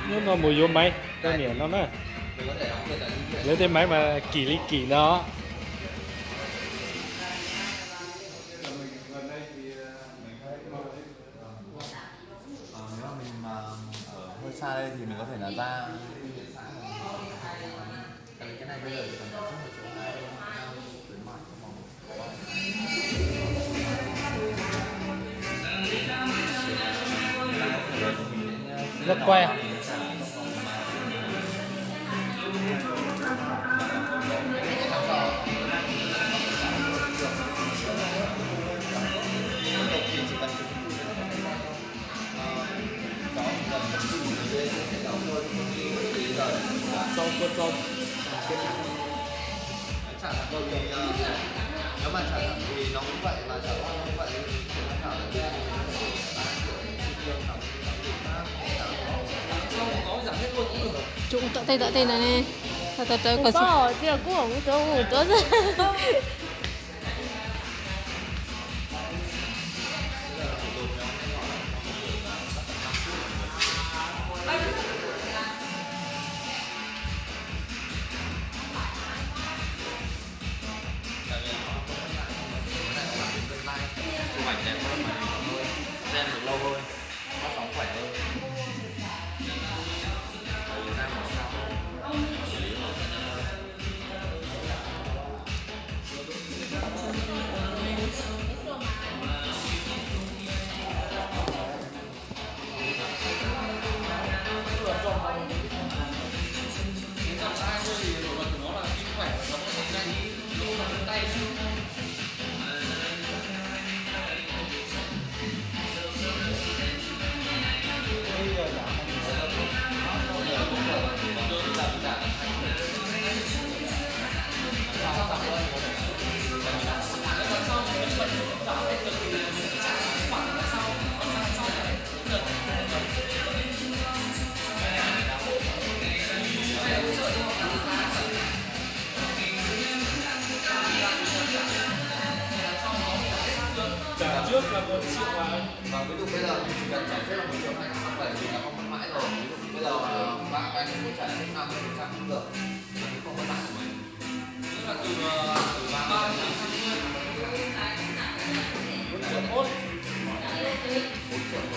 Hnub no mus yuav maiv rau niam no na. Lawv tej maiv mas kim li kim no. Nếu mà mình mà ở hơi xa đây thì mình có thể là ra. Cái này bây giờ chỉ cần một triệu hai thôi, khuyến mại trong vòng. Rất quay. Rau kua rau. Tsum tom tej tom tej ntawd ne. Tau tau rawv kom txog. Chụp ảnh đẹp hơn mà, xem được lâu hơn, phát sóng khỏe hơn. Ở Việt Nam nó sao hơn, xử lý hơn. Trả trước là một triệu mà. Và ví dụ bây giờ mình chỉ cần trả trước là một triệu hai trăm năm mươi bảy thì là không mắc lãi rồi. Ví dụ bây giờ, ờ, bạn vay mình trả trước năm mươi phần trăm cũng được. Là cũng không mắc lãi của mình. Tức là từ, ờ, từ ba mươi phần trăm. Bốn triệu mốt.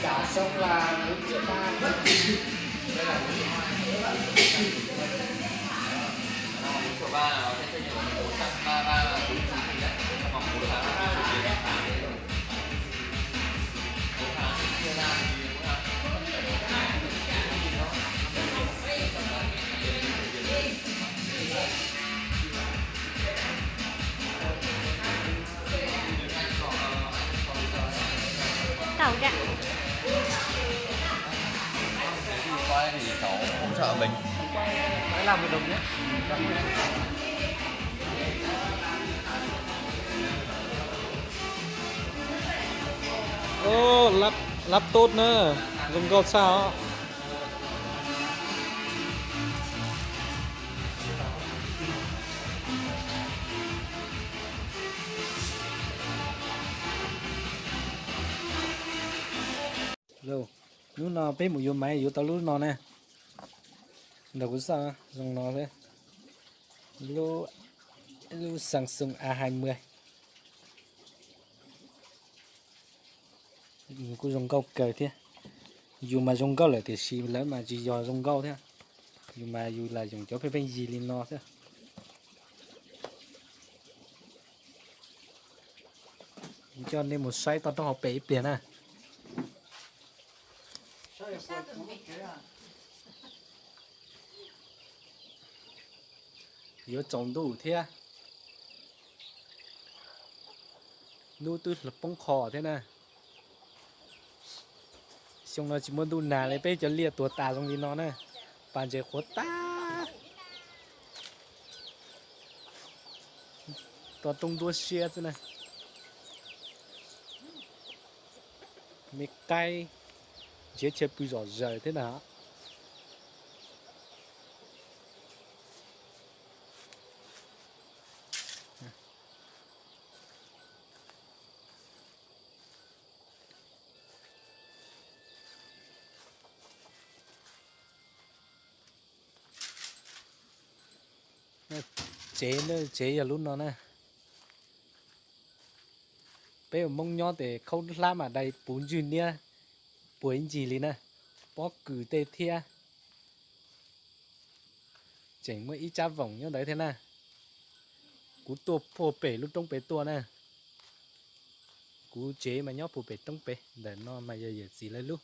Trả xong là bốn triệu ba. Đây là bốn triệu hai. Bốn triệu ba là nó sẽ chênh lệch một trăm ba mươi ba là bốn trăm tỷ đấy. Trong vòng bốn tháng. Tao gạ. Quay thì cháu hỗ trợ mình. Phải làm hợp đồng nhé. Ơ, lắp, lắp tốt na, dùng gọt sao. Hnub no peb mus yuav maiv yuav tau lub no na. Ntawm kuv xauj zoo no xwb. Lub, lub Samsung A hai mươi. Kuj zoo nkauj kawg thiab. Yus mas zoo nkauj lawm tiam sis lawv mas tsis yog zoo nkauj thiab. Yus mas yus lam yoom cov pheej pheej yig li no xwb. Coj nej mus saib toj roob hauv pes ib pliag na. Yuav tsaus ntuj thiab. Hnub twb poob qho thiab na. Xyoo no tsis muaj ntuj nag li, peb cov liaj tuag tas zoo li no na. Pas ntses qhuav tag. Toj roob nruab siab xwb na. Me qaib nrhiav chaw pw zom zaws thiab na. Tsev, tsev yog lub no na. Peb ua Hmoob nyob ces khaub hlab mas dai puv ntswg niab puas ib ncig li na, pob kws tej thiab. Tseem muaj ib tsab voom nyob ntawd thiab na. Kuv tuaj puag pem lub roob pem tuaj na. Kuv tsev mas nyob puag pem roob pem, ntawm no mas yog yawm txiv lawv lub.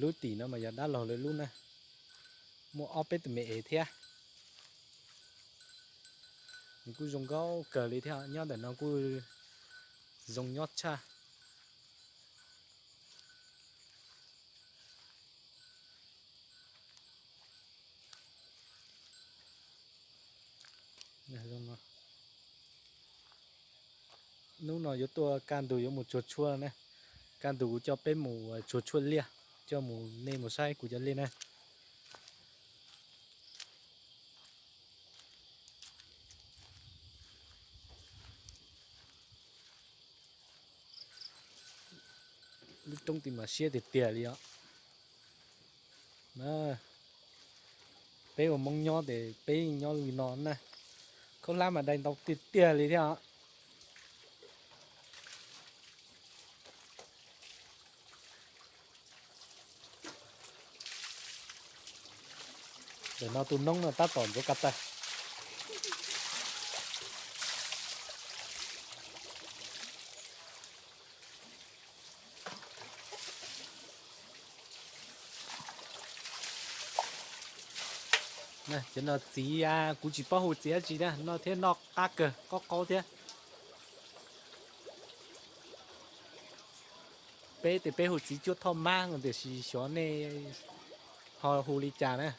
Lub tim no mas yog dab laug lawv lub na. Muaj ob peb tus me ev thiab. Nws kuj zoo nkauj kawg li thiab, nyob ntawm no kuj zoo nyob tshaj. Hnub no yuav tuaj kaj ntug yuav mus tsuag tshuaj na. Kaj ntug kuv coj peb mus tsuag tshuaj liaj, coj mus, nej mus saib kuv cov liaj na. Lub roob tim mas siab tiag tiag li os. Peb ua Hmoob nyob ces peb nyob li no na. Khaub hlab mas dai ntau tiag tiag li thiab os. Ntawm no tus noob no tab tom ntxuav ka tawg. Cov no txiv, kuv tsis paub hu txiv dab tsi na, noj thiab noj qab kawg, qaub qaub thiab. Peb ces peb hu txiv cuab thoj mab no, tiam sis xyov nej ho hu li cas na.